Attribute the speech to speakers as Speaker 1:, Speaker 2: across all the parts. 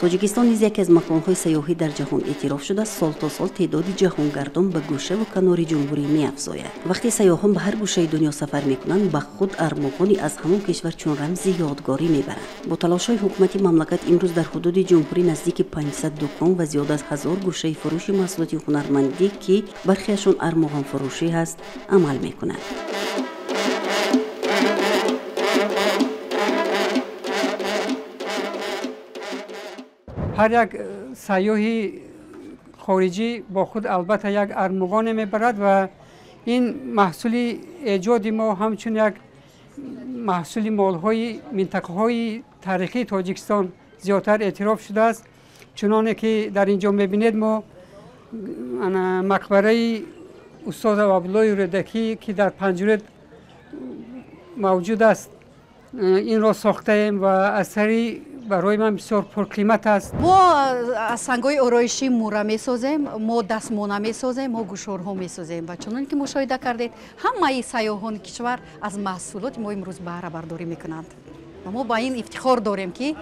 Speaker 1: Тоҷикистон низ яке аз маконҳои сайёҳӣ дар ҷаҳон эътироф шуда, сол то сол теъдоди ҷаҳонгардон ба гӯшаву канори ҷумҳурӣ меафзояд. Вақте сайёҳон ба ҳар гӯшаи дунё сафар мекунанд, ба худ армуғони аз ҳамон кишвар чун рамзи ёдгорӣ мебаранд. Бо талошҳои ҳукумати мамлакат имрӯз дар ҳудуди ҷумҳурӣ наздики 500 дукон ва зиёд аз 1000 гӯшаи фурӯши маҳсулоти ҳунармандӣ, ки бархеашон армуғонфурӯшӣ ҳаст, амал мекунад.
Speaker 2: Ҳар як сайёҳи хориҷӣ бо худ албатта як армуғоне мебарад ва ин маҳсули эҷоди мо ҳамчун як маҳсули молҳои минтақаҳои таърихии Тоҷикистон зиёдтар эътироф шудааст. Чуноне ки дар ин ҷо мебинед, мо мақбараи устод Абдуллои Рӯдакӣ, ки дар Панҷрӯд мавҷуд аст, инро сохтаем ва асари барои ман бисёр пурқимат аст.
Speaker 3: Мо аз сангҳои ороишӣ мура месозем, мо дастмона месозем, мо гӯшорҳо месозем ва чунон ки мушоҳида кардед, ҳамаи сайёҳони кишвар аз маҳсулоти мо имрӯз баҳрабардорӣ мекунанд. Ва мо ба ин ифтихор дорем, ки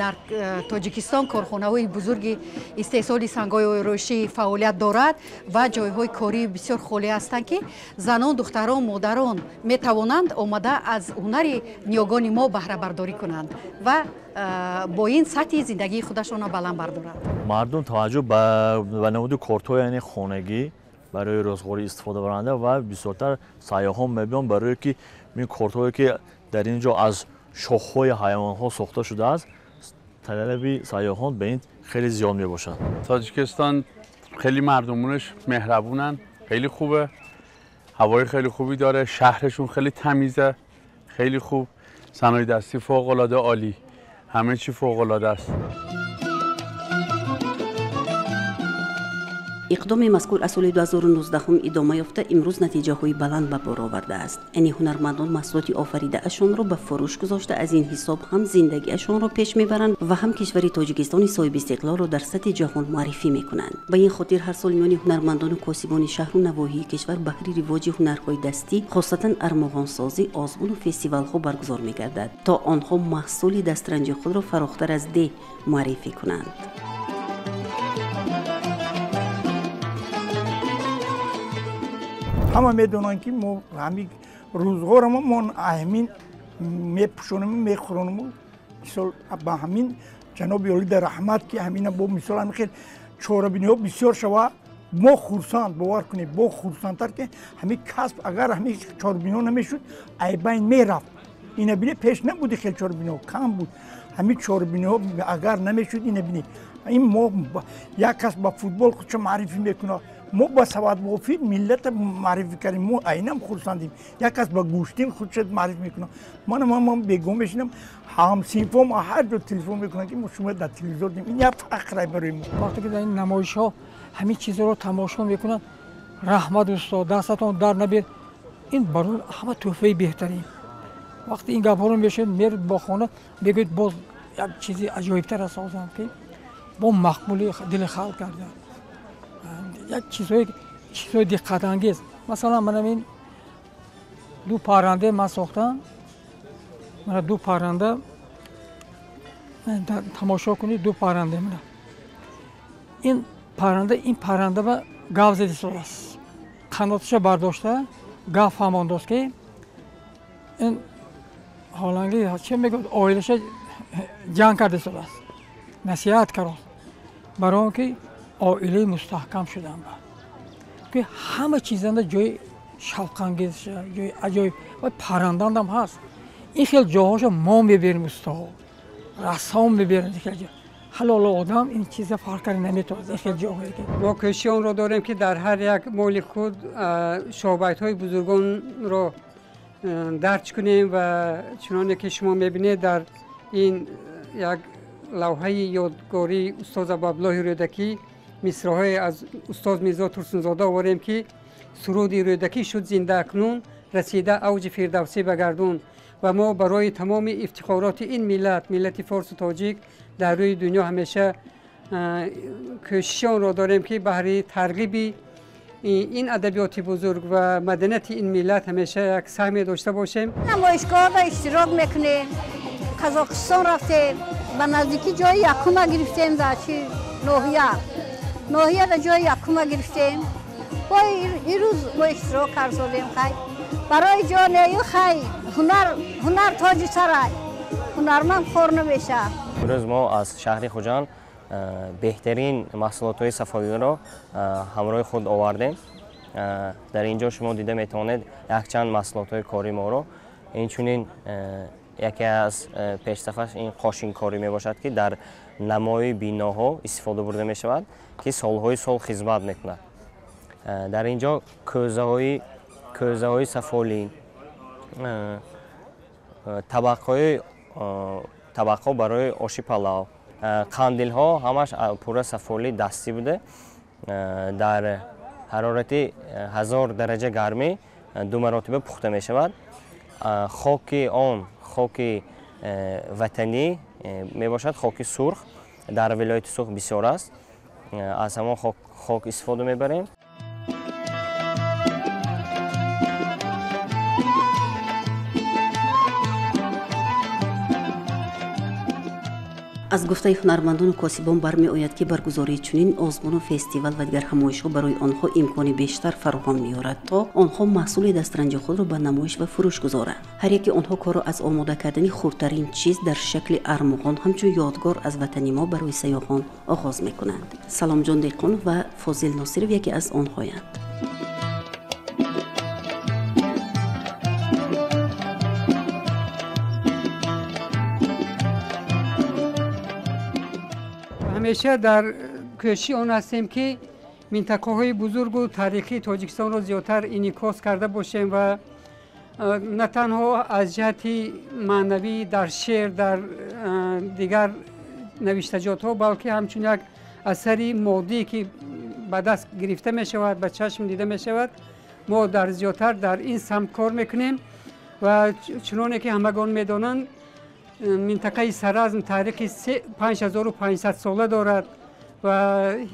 Speaker 3: дар Тоҷикистон корхонаҳои бузурги истеҳсоли сангҳои ороишӣ фаъолият дорад ва ҷойҳои корӣ бисёр холӣ ҳастанд, ки занон, духтарон, модарон метавонанд омада аз ҳунари ниёгони мо баҳрабардорӣ кунанд ва бо ин сатҳи зиндагии худашонро баланд бардоранд.
Speaker 4: Мардум таваҷҷӯҳ ба намуди кортҳои, яъне хонагӣ барои рӯзғорӣ истифода баранда ва бисёртар сайёҳон мебиёнд, барое ки ин кортҳое ки дар ин ҷо аз шохҳои ҳайвонҳо сохта шудааст, талаби сайёҳон ба ин хеле зиёд мебошад.
Speaker 5: Тоҷикистон хеле мардумонаш меҳрабунанд, хеле хубе, ҳавои хеле хубе дاره, шаҳрашон хеле тамизе, хеле хуб, صنایع دستی فوق‌العاده عالی، همه چی فوق‌العاده است.
Speaker 1: Иқдоми мазкур аз соли 2019 идома ёфта, имрӯз натиҷаҳои баланд ба бор овардааст. Яъне ҳунармандон маҳсулоти офаридаашонро ба фурӯш гузошта, аз ин ҳисоб ҳам зиндагиашонро пеш мебаранд ва ҳам кишвари Тоҷикистони соҳибистиқлолро дар сатҳи ҷаҳон муаррифӣ мекунанд. Ба ин хотир ҳар сол миёни ҳунармандону косибони шаҳру навоҳии кишвар баҳри ривоҷи ҳунарҳои дастӣ, хосатан армуғонсозӣ, озмуну фестивалҳо баргузор мегардад, то онҳо маҳсули дастранҷи худро фарохтар аз деҳ муаррифӣ кунанд.
Speaker 6: Ҳама медонанд, ки мо ҳамин рӯзғорамо мо ҳамин мепӯшонем, мехӯронем. Мисол, ба ҳамин ҷаноби олӣ дар раҳмат, ки ҳамина бо мисол ҳамин хел чорабиниҳо бисёр шава, мо хурсанд, бовар кунед, бо хурсандтар, ки ҳамин касб агар ҳамин чорабиниҳо намешуд, айбайн мерафт. Ина бине, пеш набуди хел чорабиниҳо, кам буд. Ҳамин чорабиниҳо агар намешуд, ина бине, ин мо як кас ба футбол худшо маърифӣ мекунад, мо ба саводбофӣ миллата маърифӣ кардем, мо айнам хурсандем. Як кас ба гӯштин худша маърифӣ мекунад. Ман бегом мешинам, ҳамсинфом ҳар ҷо телефон мекунанд, ки мо шумо дар телевизор дидем. Ин як фахр барои мо.
Speaker 7: Вақте ки дар ин намоишҳо ҳамин чизҳоро тамошо мекунанд, раҳмат устод, дастатон дар набед, ин барои ҳама тӯҳфаи беҳтарин. Вақте ин гапҳоро мешавед, меред бо хона, мегӯед, боз як чизи аҷоибтар созам, ки бо мақбули дили халқ гардад. Як чизҳои диққатангез, масалан, манам ин ду парранда ман сохтам, мана ду парранда, тамошо кунед, ду парранда. Мана ин парранда, ин парранда ба гав зади солааст, қаноташа бардошта гав фаҳмондост, ки ин ҳоланги че мегӯяд, оилаша ҷанг карда солааст, насиҳат кард барои он ки оилаи мустаҳкам шудан, ба ки ҳама чизанда ҷои шавқангезша, ҷои аҷоиб ва паррандандам ҳаст. Ин хел ҷоҳоша мо меберем, устоҳо, рассом меберем. Ин хел ҷо ҳалоло одам ин чиза фарқ карда наметавонад. Ин хел ҷоҳое ки
Speaker 2: мо кӯшиши онро дорем, ки дар ҳар як моли худ шоҳбайтҳои бузургонро дарҷ кунем ва чуноне ки шумо мебинед, дар ин як лавҳаи ёдгории устоз Абуабдуллоҳи Рӯдакӣ мисраҳое аз устоз Мирзо Турсунзода оварем, ки суруди Рӯдакӣ шуд зинда акнун, расида авҷи фирдавсӣ ба гардун. Ва мо барои тамоми ифтихороти ин миллат, миллати форсу тоҷик дар рӯи дунё, ҳамеша кӯшиши онро дорем, ки баҳри тарғиби ин адабиёти бузург ва маданияти ин миллат ҳамеша як саҳме дошта бошем.
Speaker 8: Намоишгоҳро иштирок мекунем, Қазоқистон рафтем, Ба наздикӣ ҷои якума гирифтем дар чи ноҳия. Ноҳияда ҷои якума гирифтем. Бо ирӯз мо иштирок карсодем хай. Барои ҷонею хай ҳунар тоҷи сарай. Ҳунарманд хор намешавад.
Speaker 9: Имрӯз мо аз шаҳри Хуҷанд беҳтарин маҳсулотҳои сафолиро ҳамроҳи худ овардем. Дар ин ҷо шумо дида метавонед якчанд маҳсулотҳои кори моро. Инчунин яке аз пешсафаш ин қошинкорӣ мебошад, ки дар намои биноҳо истифода бурда мешавад, ки солҳои сол хизмат мекунад. Дар ин ҷо кӯзаҳои сафолӣ, табақҳо барои оши палав, қандилҳо ҳамаш пурра сафолӣ дастӣ буда. Дар ҳарорати 1000 дараҷа гармӣ 2 маротиба пухта мешавад. Хоки он хоки ватанӣ мебошад, хоки сурх. Дар вилояти Суғд бисёр аст. Аз ҳамон хок истифода мебарем.
Speaker 1: Аз гуфтаи ҳунармандону косибон бармеояд, ки баргузории чунин озмуну фестивал ва дигар ҳамоишҳо барои онҳо имкони бештар фароҳам меорад, то онҳо маҳсули дастранҷи худро ба намоиш ва фурӯш гузоранд. Ҳар яке онҳо корро аз омода кардани хурдтарин чиз дар шакли армуғон ҳамчун ёдгор аз ватани мо барои сайёҳон оғоз мекунанд. Саломҷон Деҳқонов ва Фозил Носиров яке аз онҳоянд.
Speaker 2: Ҳамеша дар кӯшиши он ҳастем, ки минтақаҳои бузургу таърихии Тоҷикистонро зиёдтар инъикос карда бошем ва на танҳо аз ҷиҳати маънавӣ дар шеър, дар дигар навиштаҷотҳо, балки ҳамчун як асари моддӣ, ки ба даст гирифта мешавад, ба чашм дида мешавад, мо дар зиёдтар дар ин самт кор мекунем. Ва чуноне ки ҳамагон медонанд, минтақаи Саразм таърихи 5500 сола дорад ва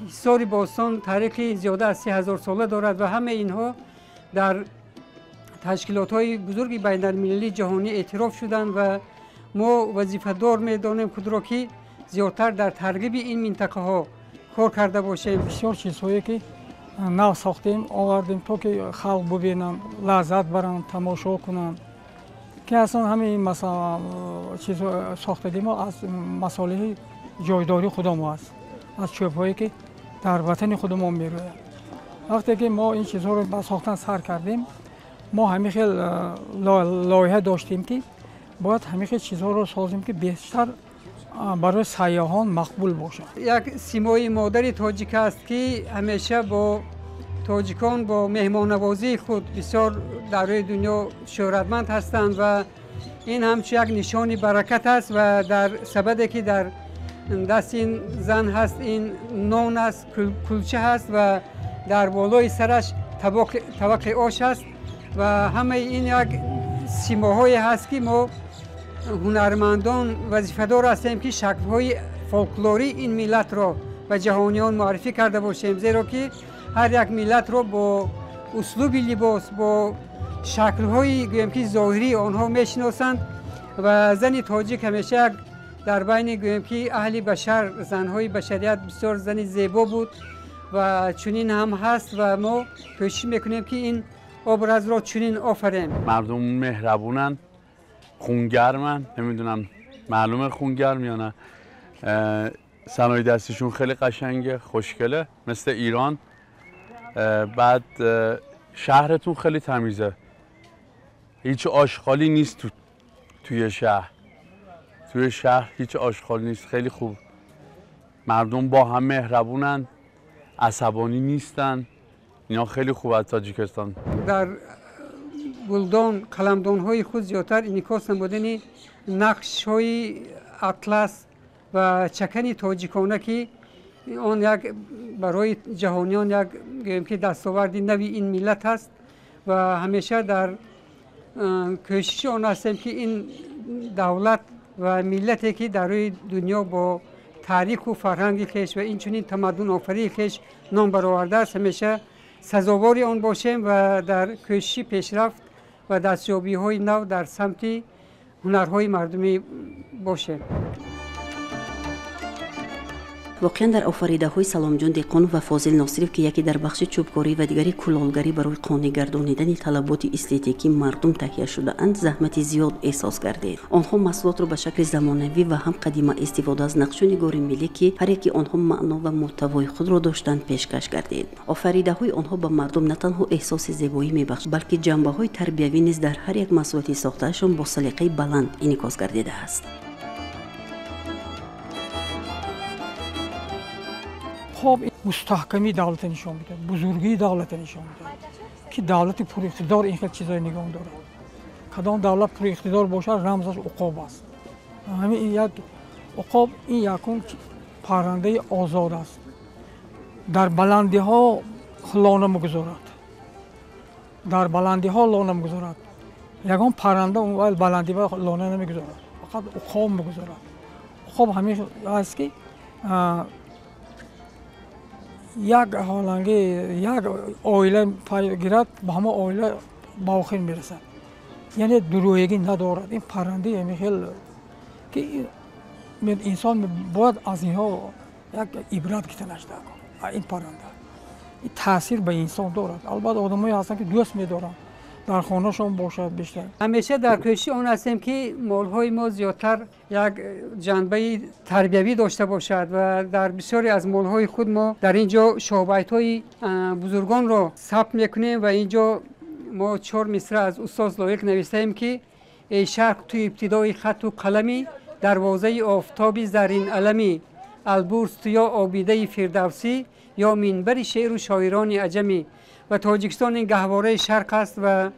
Speaker 2: Ҳисори бостон таърихи зиёда аз 3000 сола дорад ва ҳамаи инҳо дар ташкилотҳои бузурги байналмилалии ҷаҳонӣ эътироф шуданд ва мо вазифадор медонем худро, ки зиёдтар дар тарғиби ин минтақаҳо кор карда бошем.
Speaker 7: Бисёр чизҳое ки нав сохтем, овардем, то ки халқ бубинанд, лаззат баранд, тамошо кунанд, ки аслан ҳамаи чиз сохтагии мо аз масолеҳи ҷойдории худамо аст, аз чӯбҳое ки дар ватани худамон мерӯяд. Вақте ки мо ин чизҳоро ба сохтан сар кардем, мо ҳамин хел лоиҳа доштем, ки бояд ҳамин хел чизҳоро созем, ки бештар барои сайёҳон мақбул бошад.
Speaker 2: Як симои модари тоҷик аст, ки ҳамеша бо тоҷикон бо меҳмоннавозии худ бисёр дар рӯи дунё шӯҳратманд ҳастанд ва ин ҳамчун як нишони баракат аст. Ва дар сабаде ки дар дасти ин зан ҳаст, ин нон аст, кулча ҳаст ва дар болои сараш табақи ош аст ва ҳамаи ин як симоҳое ҳаст, ки мо ҳунармандон вазифадор ҳастем, ки шаклҳои фолклории ин миллатро ба ҷаҳониён муаррифӣ карда бошем, зеро ки ҳар як миллатро бо услуби либос, бо шаклҳои гӯем ки зоҳирии онҳо мешиносанд. Ва зани тоҷик ҳамеша як дар байни гӯем ки аҳли башар, занҳои башарият бисёр зани зебо буд ва чунин ҳам ҳаст ва мо кӯшиш мекунем, ки ин образро чунин офарем.
Speaker 5: Мардум меҳрабунанд, хунгарманд, намедонам маълуме хунгарм ё на. صنایع دستیشون خیلی قشنگه، خوشگله، مثل ایران. بعد شهرتون خیلی تمیزه، هیچ آشغالی نیست توی شهر. توی شهر هیچ آشغالی نیست، خیلی خوب. مردم با هم مهربونن، عصبانی نیستن، اینا خیلی خوب از تاجیکستان.
Speaker 2: در گلدان قلمدان‌های خود زیادتر انعکاس نمودن نقش‌های اطلس و چکن تاجیکانه که آن یک برای جهانیان یک گویم که دستاورد نوی این ملت است و همیشه در کوشش آن هستیم که این دولت و ملتی که در روی دنیا با تاریخ و فرهنگ خویش و اینچنین تمدن آفرینی خویش نام برآورده است، همیشه سزاوار آن باشیم و در کوشش پیشرفت و دستیابی‌های نو در سمت هنرهای مردمی باشیم.
Speaker 1: Воқеан, дар офаридаҳои Саломҷон Деҳқонов ва Фозил Носиров, ки яке дар бахши чӯбкорӣ ва дигари кулолгарӣ барои қонеъ гардонидани талаботи эстетикии мардум таҳия шудаанд, заҳмати зиёд эҳсос гардид. Онҳо маҳсулотро ба шакли замонавӣ ва ҳам қадима, истифода аз нақшу нигори миллӣ, ки ҳар яки онҳо маъно ва мӯҳтавои худро доштанд, пешкаш гардид. Офаридаҳои онҳо ба мардум на танҳо эҳсоси зебоӣ мебахшад, балки ҷанбаҳои тарбиявӣ низ дар ҳар як маҳсулоти сохтаашон бо салиқаи баланд инъикос гардидааст.
Speaker 7: Уқоб мустаҳкамии давлата нишон медиҳад, бузургии давлата нишон медиҳад, ки давлати пуриқтидор ин хел чизҳое нигоҳ дорад. Кадом давлат пуриқтидор бошад, рамзаш уқоб аст. Ҳамин як уқоб, ин якум паррандаи озод аст, дар баландиҳо лона мегузорад, дар баландиҳо лона мегузорад. Ягон парранда баландиҳо лона намегузорад, фақат уқоб мегузорад. Уқоб ҳамин аст, ки як ҳоланги як оила гирад, ба ҳама оила ба охир мерасад, яъне дурӯягӣ надорад. Ин паррандаи ҳамин хел, ки инсон бояд аз инҳо як ибрат гирифтанаш даркор. Ин парранда таъсир ба инсон дорад. Албатта, одамое ҳастанд, ки дӯст медоранд, дар хонашон бошад бештар.
Speaker 2: Ҳамеша дар кӯшиши он ҳастем, ки молҳои мо зиёдтар як ҷанбаи тарбиявӣ дошта бошад, ва дар бисёре аз молҳои худ мо дар ин ҷо шоҳбайтҳои бузургонро сабт мекунем. Ва ин ҷо мо чор мисра аз устоз Лоиқ навистаем, ки: «Эй шарқ, ту ибтидои хатту қаламӣ, дарвозаи офтоби заррин аламӣ, Албурз ту ё обидаи фирдавсӣ, ё минбари шеъру шоирони аҷамӣ». Ва Тоҷикистон ин гаҳвораи шарқ аст ва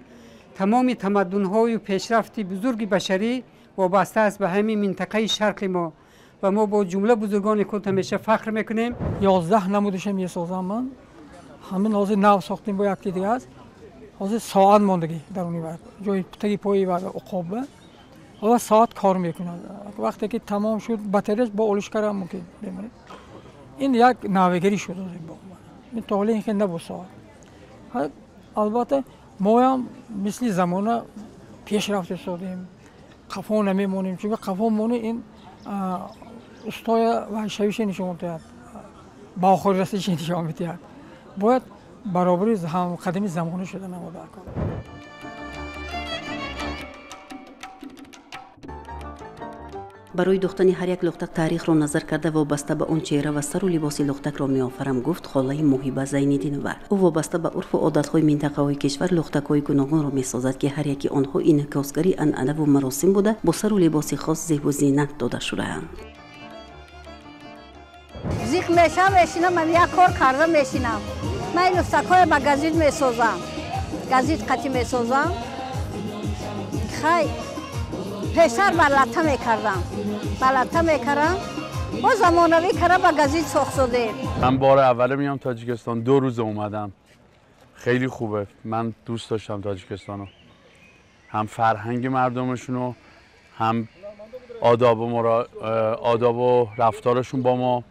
Speaker 2: тамоми тамаддунҳою пешрафти бузурги башарӣ вобаста аст ба ҳамин минтақаи шарқи мо, ва мо бо ҷумла бузургони худ ҳамеша фахр мекунем.
Speaker 7: 11 намудиша месозам ман. Ҳамин ҳозир нав сохтем, бо якти дига аст. Ҳозир соат мондагӣ даруни ҷои таги пои уқоба. Ҳоло соат кор мекунад. Вақте ки тамом шуд батареяш, бо олишкарам мумкин бемонед. Ин як навигарӣ шуд. Ин то ҳоло ин хел набуд соат. Албатта, моям мисли замона пешрафт истодем, қафо намемонем, чунки қафо монӣ, ин устоя вайшавиша нишон медиҳад, ба охир расиша нишон медиҳад. Бояд баробари ҳамқадами замона шуда намода.
Speaker 1: Барои духтани ҳар як лухтак таърихро назар карда, вобаста ба он чеҳра ва сару либоси лухтакро меофарам, гуфт холаи Муҳиба Зайниддинова. Ӯ вобаста ба урфу одатҳои минтақаҳои кишвар лухтакҳои гуногунро месозад, ки ҳар яки онҳо инъикосгари анъанаву маросим буда, бо сару либоси хос зебу зинат дода шудаанд.
Speaker 8: Зиқ мешавам, мешинам, як кор карда мешинам. Ман ин лухтакҳоя ба газит месозам, газит қатӣ месозам. Хай, пештар ба латта мекардам, ба латта мекардам, бо замонавӣ кара ба газит сохтодем.
Speaker 5: من بار اول میام تاجیکستان، 2 روز اومدم. خیلی خوبه، من دوست داشتم تاجیکستانو، هم فرهنگ مردمشونو، هم آداب و رفتارشون با ما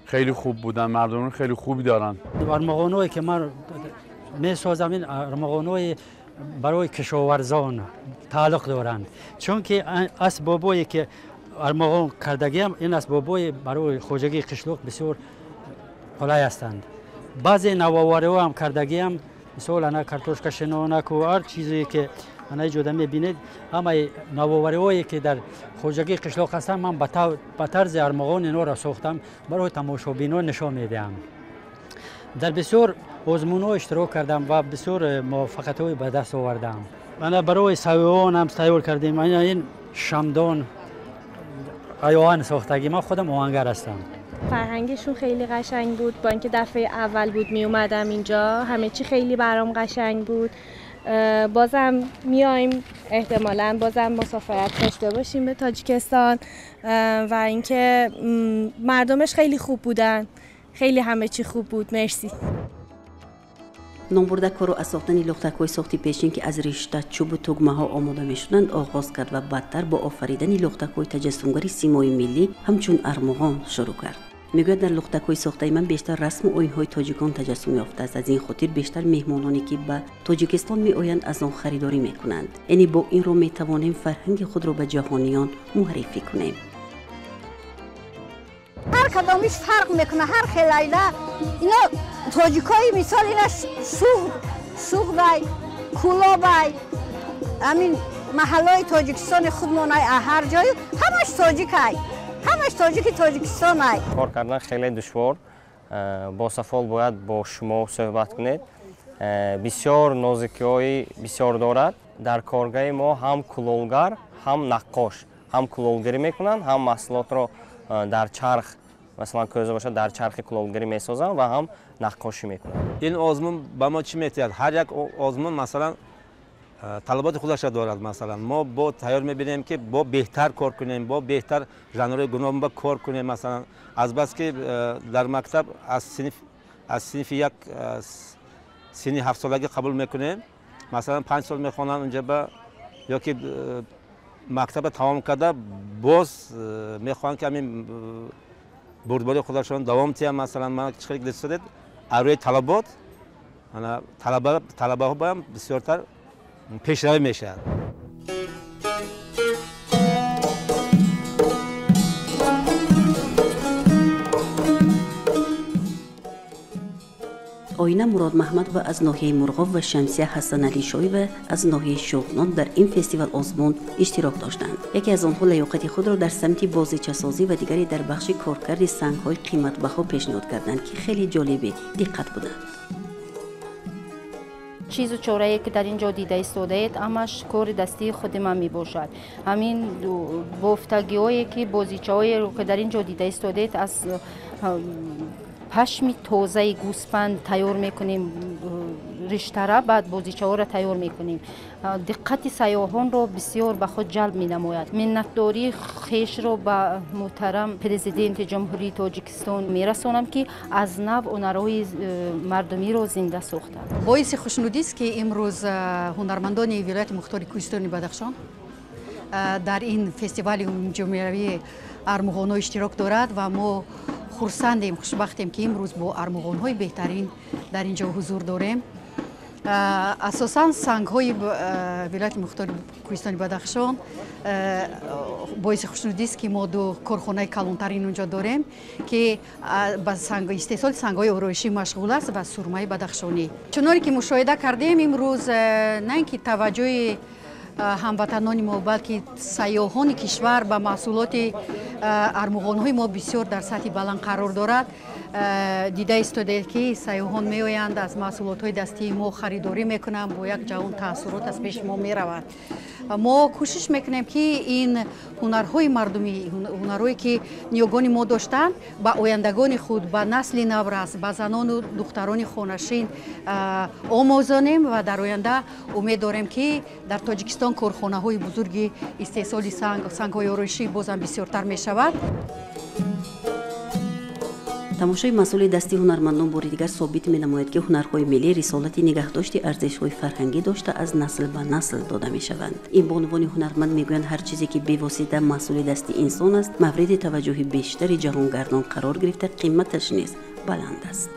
Speaker 5: خیلی خوب بودن. مردمون خیلی خوبی دارن.
Speaker 10: ارمغانوی که من میسازم، این ارمغانوی برای کشاورزان تعلق دارند، چون که اسبابایی که ارمغان کردگیم، این اسبابای برای خوجگی قشلاق بسیار قلای هستند. بعضی نوآوری هم کردگیم، مثلا انا کارتوشکا شنونک و هر چیزی که انا جدا میبینید، همه نوآوری‌هایی که در خوجگی قشلاق هستند، من به طرز ارمغان اینا را ساختم، برای تماشابینان نشان میدهم. در بسیار آزمون‌ها اشتراک کردم و بسیار موفقیت‌های به دست آوردم. من برای سویان هم تیار کردیم. این شمدان آهن ساختگی، من خودم آهنگر هستم.
Speaker 11: فرهنگشون خیلی قشنگ بود. با اینکه دفعه اول بود می اومدم اینجا، همه چی خیلی برام قشنگ بود. بازم میایم، احتمالاً بازم مسافرت داشته باشیم به تاجیکستان. و اینکه مردمش خیلی خوب بودن، خیلی همه چی خوب بود. مرسی.
Speaker 1: Номбурда корро аз сохтани лухтакҳои сохти пешин, ки аз ришта, чӯбу тугмаҳо омода мешуданд, оғоз кард ва баъдтар бо офаридани лухтакҳои таҷассумгари симои миллӣ ҳамчун армуғон шурӯъ кард. Мегӯяд, дар лухтакҳои сохтаи ман бештар расму оинҳои тоҷикон таҷассум ёфтааст, аз ин хотир бештар меҳмононе, ки ба Тоҷикистон меоянд, аз он харидорӣ мекунанд. Яъне бо ин роҳ метавонем фарҳанги худро ба ҷаҳониён муаррифӣ кунем.
Speaker 8: Ҳар Ҳар кадомиш фарқ мекунад, ҳар хел айда. Ино тоҷикои мисол ина Суғдай, Кулобай, ҳамин маҳаллои Тоҷикистони худмонай, ҳар ҷою ҳамаш тоҷикай, ҳамаш тоҷики Тоҷикистонай.
Speaker 9: Кор кардан хеле душвор. Бо сафол бояд бо шумо суҳбат кунед. Бисёр нозикиҳои бисёр дорад. Дар коргаи мо ҳам кулолгар, ҳам наққош, ҳам кулолгирӣ мекунанд, ҳам маҳсулотро дар чарх, масалан кӯза бошад, дар чархи кулолгирӣ месозанд ва ҳам наққошӣ мекунанд.
Speaker 12: Ин озмун ба мо чӣ метиҳад? Ҳар як озмун масалан талаботи худашро дорад. Масалан мо бо тайёр мебинем, ки бо беҳтар кор кунем, бо беҳтар жанрҳои гуногун ба кор кунем. Масалан азбаски дар мактаб аз синфи як синни ҳафтсолагӣ қабул мекунем, масалан 5 сол мехонанд унҷа ба ё ки мактаба тамом карда боз мехоҳанд, ки ҳамин бурдбории худашон давом диҳанд. Масалан ман чӣ хеле дидед, аз рӯи талабот талабаҳо ҳам бисёртар пешравӣ мешавад.
Speaker 1: Оина Муродмаҳмадова аз ноҳияи Мурғоб ва Шамсия Ҳасаналишоева аз ноҳияи Шоғнон дар ин фестивал озмун иштирок доштанд. Яке аз онҳо лаёқати худро дар самти бозичасозӣ ва дигаре дар бахши коркарди сангҳои қиматбаҳо пешниҳод карданд, ки хеле ҷолиби диққат буданд.
Speaker 13: Чизу чорае ки дар ин ҷо дида истодаед, ҳамаш кори дастии худи ман мебошад. Ҳамин бофтагиҳое ки бозичаҳоеро ки дар ин ҷо дида истодаед, аз пашми тозаи гӯспанд тайёр мекунем, риштара, баъд бозичаҳоро тайёр мекунем. Диққати сайёҳонро бисёр ба худ ҷалб менамояд. Миннатдории хешро ба муҳтарам президенти Ҷумҳурии Тоҷикистон мерасонам, ки аз нав ҳунарҳои мардумиро зинда сохтанд.
Speaker 3: Боиси хушнудист, ки имрӯз ҳунармандони вилояти мухтори Кӯҳистони Бадахшон дар ин фестивали умумиҷумҳуриявии армуғонҳо иштирок дорад ва мо хурсандем, хушбахтем, ки имрӯз бо армуғонҳои беҳтарин дар ин ҷо ҳузур дорем. Асосан сангҳои вилояти мухтори Кӯҳистони Бадахшон боиси хушнудист, ки мо ду корхонаи калонтарин унҷо дорем, ки ба истеҳсоли сангҳои ороишӣ машғул аст ва сурмаи бадахшонӣ. Чуноне ки мушоҳида кардем, имрӯз на ин ки таваҷҷӯҳи ҳамватанони мо, балки сайёҳони кишвар ба маҳсулоти армуғонҳои мо бисёр дар сатҳи баланд қарор дорад. Дида истодаед, ки сайёҳон меоянд, аз маҳсулотҳои дастии мо харидорӣ мекунанд, бо як ҷавон таассурот аз пеши мо мераванд. Мо кӯшиш мекунем, ки ин ҳунарҳои мардумӣ, ҳунарҳое ки ниёгони мо доштанд, ба ояндагони худ, ба насли наврас, ба занону духтарони хонашин омӯзонем ва дар оянда умед дорем, ки дар Тоҷикистон корхонаҳои бузурги истеҳсоли сангҳои ороишӣ бозам бисёртар мешавад.
Speaker 1: Тамошои масъули дасти ҳунармандон бори дигар собит менамояд, ки ҳунарҳои миллӣ рисолати нигаҳдошти арзишҳои фарҳангӣ дошта аз насл ба насл дода мешаванд. Ин бонувони ҳунарманд мегӯянд, ҳар чизе ки бевосита маҳсули дасти инсон аст, мавриди таваҷҷӯҳи бештари ҷаҳонгардон қарор гирифта, қиматаш низ баланд аст.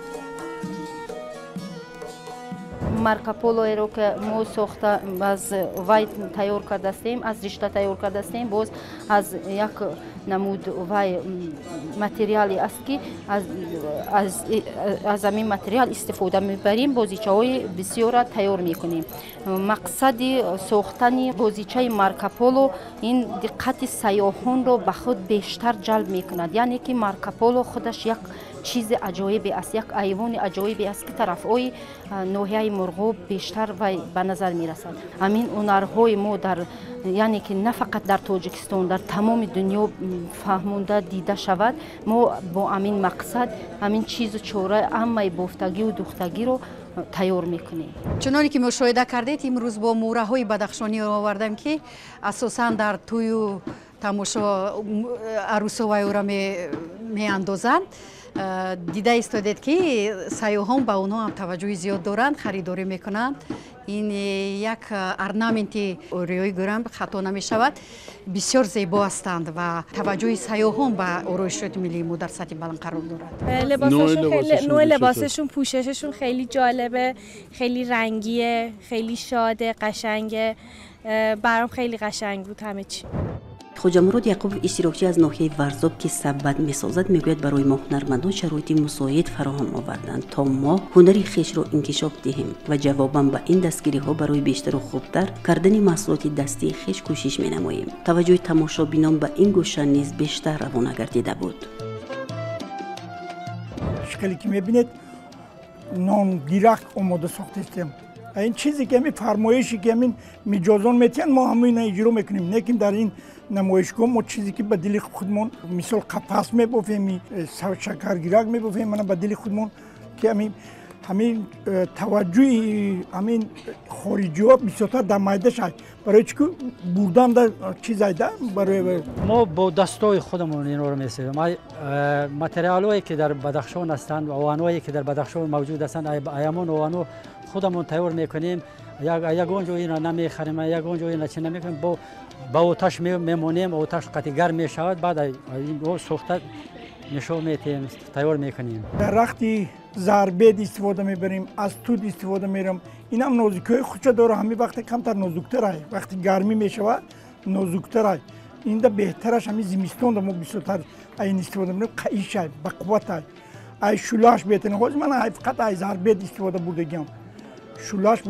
Speaker 13: Маркополоеро ки мо сохта аз вай тайёр кардастем, аз ришта тайёр кардастем, боз аз як намуд вай материале аст, ки аз ҳамин материал истифода мебарем, бозичаҳои бисёрро тайёр мекунем. Мақсади сохтани бозичаи Маркополо ин диққати сайёҳонро ба худ бештар ҷалб мекунад. Яъне ки Маркополо худаш як чизи аҷоибе аст, як айвони аҷоибе аст, ки тарафҳои ноҳияи Мурғоб бештар вай ба назар мерасад. Ҳамин ҳунарҳои мо дар, яъне ки на фақат дар Тоҷикистон, дар тамоми дунё фаҳмонда дида шавад. Мо бо ҳамин мақсад ҳамин чизу чора, ҳамаи бофтагиву духтагиро тайёр мекунем.
Speaker 3: Чуноне ки мушоҳида кардед, имрӯз бо мӯраҳои бадахшонӣ овардам, ки асосан дар тӯю тамошо арӯсо вайора меандозанд. Дида истодед, ки сайёҳон ба онҳо ҳам таваҷҷӯҳи зиёд доранд, харидорӣ мекунанд. Ин як орнаменти ориёӣ гӯрам хато намешавад, бисёр зебо ҳастанд ва таваҷҷӯҳи сайёҳон ба ороишоти миллии мо дар сатҳи баланд қарор дорад.
Speaker 11: نوع لباسشون، پوشششون خیلی جالبه، خیلی رنگیه، خیلی شاده، قشنگه. برام خیلی قشنگ بود همه چی.
Speaker 1: Хоҷамурод Яқубов, иштирокчӣ аз ноҳияи Варзоб, ки сабад месозад, мегӯяд, барои мо ҳунармандон шароити мусоид фароҳам оварданд, то мо ҳунари хешро инкишоф диҳем ва ҷавобан ба ин дастгириҳо барои бештару хубтар кардани маҳсулоти дастии хеш кӯшиш менамоем. Таваҷҷӯҳи тамошобинон ба ин гӯша низ бештар равона гардида буд.
Speaker 6: Хеле ки мебинед, нонгирак омода сохтастем. Ин чизе ки ҳамин фармоише ки ҳамин миҷозон метиҳанд, мо ҳамина иҷро мекунем. Лекин дар ин намоишгоҳ мо чизе ки ба дили худмон, мисол қафас мебофем, шакаргирак мебофем, мана ба дили худмон ки ҳамин таваҷҷӯҳи ҳамин хориҷиҳо бисёртар дар майда шад. Барои чӣ ки бурдан да чиз айда барои
Speaker 10: мо бо дастои худамон инро месозем. Материалҳое ки дар Бадахшон ҳастанд, оҳанҳое ки дар Бадахшон мавҷуд ҳастанд, ҳамон оҳанҳо худамон тайёр мекунем. Ягон ҷо инро намехарем, ягон ҷо инро чӣ намекунем. Ба оташ мемонем, оташ қатъи гарм мешавад, баъд сӯхта нишон метиҳем, тайёр мекунем.
Speaker 6: Дарахти зарбед истифода мебарем, аз тут истифода мерам. Инам нозукиҳои худша дора, ҳамин вақте камтар нозуктар ай. Вақти гармӣ мешавад, нозуктар ай. Инда беҳтараш ҳамин зимистонда мо бисёртар айн истифода мебарем. Қаиш ай, бақувват ай. Ай шӯлааш беҳтарин. Ҳозир ман ай фақат ай зарбед истифода бурдагиам. Шӯлааш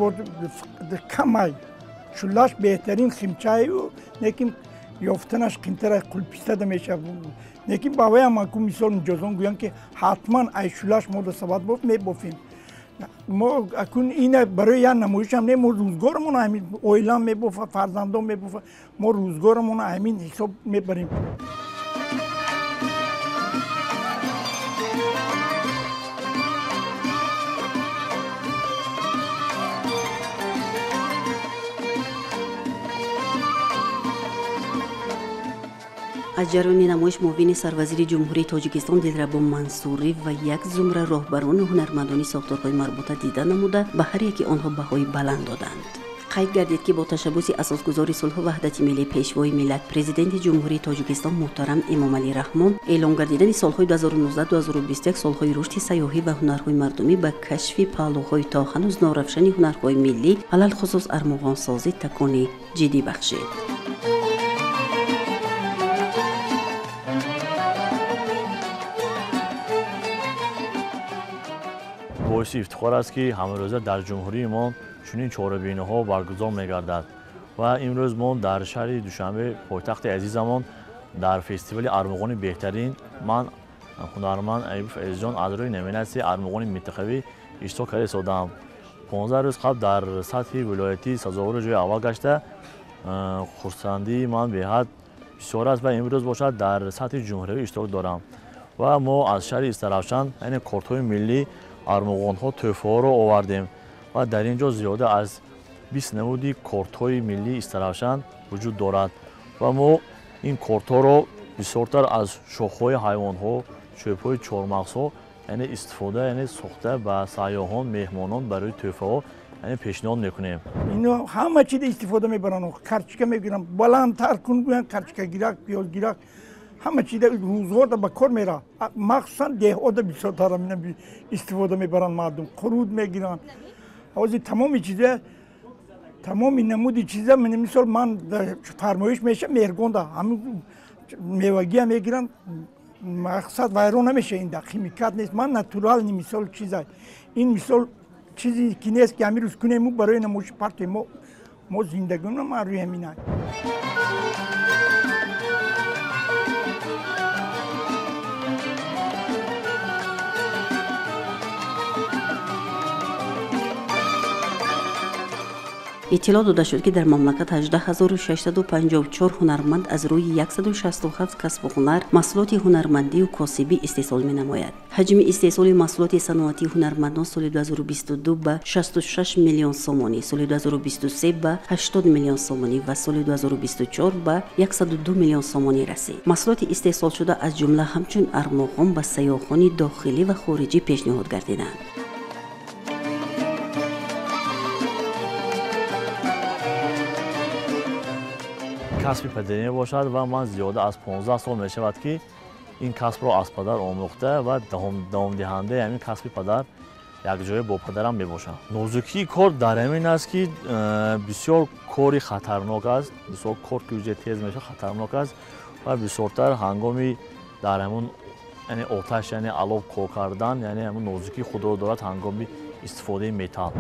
Speaker 6: кам ай. Шӯлааш беҳтарин химчааю, лекин ёфтанаш қимтар ай, қулпистада мешавад. Лекин ба ваям аку мисол миҷозон гӯянд ки ҳатман ай шӯлааш мо да сабад боф мебофем. Мо акун ина барои як намоишам не, мо рӯзгорамон ҳамин оилам мебофа, фарзандон мебофа, мо рӯзгорамон ҳамин ҳисоб мебарем.
Speaker 1: Аз ҷараёни намоиш муовини сарвазири Ҷумҳурии Тоҷикистон Дилрабо Мансурӣ ва як зумра роҳбарону ҳунармандони сохторҳои марбута дида намуда, ба ҳар яки онҳо баҳои баланд доданд. Қайд гардид, ки бо ташаббуси асосгузори сулҳу ваҳдати миллӣ, Пешвои миллат, Президенти Ҷумҳурии Тоҷикистон муҳтарам Эмомалӣ Раҳмон эълон гардидани солҳои 2019-2021 солҳои рушди сайёҳӣ ва ҳунарҳои мардумӣ ба кашфи паҳлӯҳои то ҳанӯз норавшани ҳунарҳои миллӣ, алалхусус армуғонсозӣ, такони ҷиддӣ бахшид.
Speaker 4: Боиси ифтихор аст, ки ҳамарӯза дар ҷумҳурии мо чунин чорабиниҳо баргузор мегардад ва имрӯз мо дар шаҳри Душанбе, пойтахти азизамон, дар фестивали армуғони беҳтарин ман ҳунарманд Аюбов Азизҷон аз рӯи номинатсияи армуғони минтақавӣ иштирок карда истодаам. 15 рӯз қабл дар сатҳи вилоятӣ сазовори ҷои аввал гашта, хурсандии ман беҳад бисёр аст ва имрӯз бошад дар сатҳи ҷумҳуриявӣ иштирок дорам. Ва мо аз шаҳри Истаравшан, яъне кортҳои миллӣ, армуғонҳо, тӯҳфаҳоро овардем ва дар ин ҷо зиёда аз 20 намуди кортҳои миллии Истаравшан вуҷуд дорад ва мо ин кортҳоро бисёртар аз шохҳои ҳайвонҳо, чӯбҳои чормағзҳо, яъне истифода, яъне сохта ба сайёҳон, меҳмонон барои тӯҳфаҳо, яъне пешниҳод мекунем.
Speaker 6: Ино ҳама чиз истифода мебаранд, карчика мегиранд, баландтар кун гӯянд, карчикагирак, пиёзгирак, ҳама чиз рӯзгорда ба кор меравад. Махсусан деҳода бисёртар ҳамина истифода мебаранд мардум, қуруд мегиранд. Ҳозир тамоми чиза, тамоми намуди чиза, мисол ман фармоиш меша меҳргонда ҳамин мевагия мегиранд, мақсад вайрон намеша, инда химикат нест, ман натурални мисол чиза. Ин мисол чизе ки нест ки ҳамин рӯз кунему барои намоиши партия, мо зиндагимон рӯи ҳамина.
Speaker 1: Иттилоъ дода шуд, ки дар мамлакат 18654 ҳунарманд аз рӯи 167 касбу ҳунар маҳсулоти ҳунармандию косибӣ истеҳсол менамояд. Ҳаҷми истеҳсоли маҳсулоти саноатии ҳунармандон соли 2022 ба 66 миллион сомонӣ, соли 2023 ба 80 миллион сомонӣ ва соли 2024 ба 102 миллион сомонӣ расид. Маҳсулоти истеҳсолшуда аз ҷумла ҳамчун армуғон ба сайёҳони дохилӣ ва хориҷӣ пешниҳод гардиданд.
Speaker 4: Касби падарӣ мебошад ва ман зиёда аз 15 сол мешавад, ки ин касбро аз падар омӯхта ва давомдиҳандаи ҳамин касби падар Якҷоя бо падарам мебошам. Нозукии кор дар ҳамин аст, ки бисёр кори хатарнок аст. Бисёр кор ки уҷа тез мешавад, хатарнок аст ва бисёртар ҳангоми дар ҳамун, яъне оташ, яъне алов кор кардан, яъне ҳамун нозукии худро дорад ҳангоми истифодаи металл.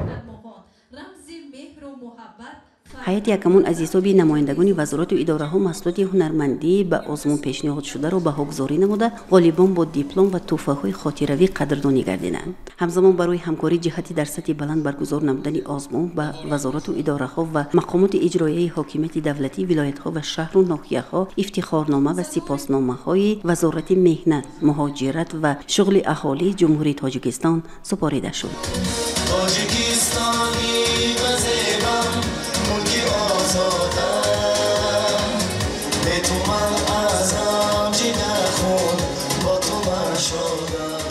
Speaker 1: Ҳайати ҳакамон аз ҳисоби намояндагони вазорату идораҳо маҳсулоти ҳунармандӣ ба озмун пешниҳодшударо баҳогузорӣ намуда, ғолибон бо диплом ва тӯҳфаҳои хотиравӣ қадрдонӣ гардиданд. Ҳамзамон барои ҳамкорӣ ҷиҳати дар сатҳи баланд баргузор намудани озмун ба вазорату идораҳо ва мақомоти иҷроияи ҳокимияти давлатӣ, вилоятҳо ва шаҳру ноҳияҳо ифтихорнома ва сипосномаҳои Вазорати меҳнат, муҳоҷират ва шуғли аҳолии Ҷумҳурии Тоҷикистон супорида шуд.
Speaker 14: Тоҷикистони вазебам, мулки озодам, бе ту ман аз ғам ҷигархун, бо ту ман шодам.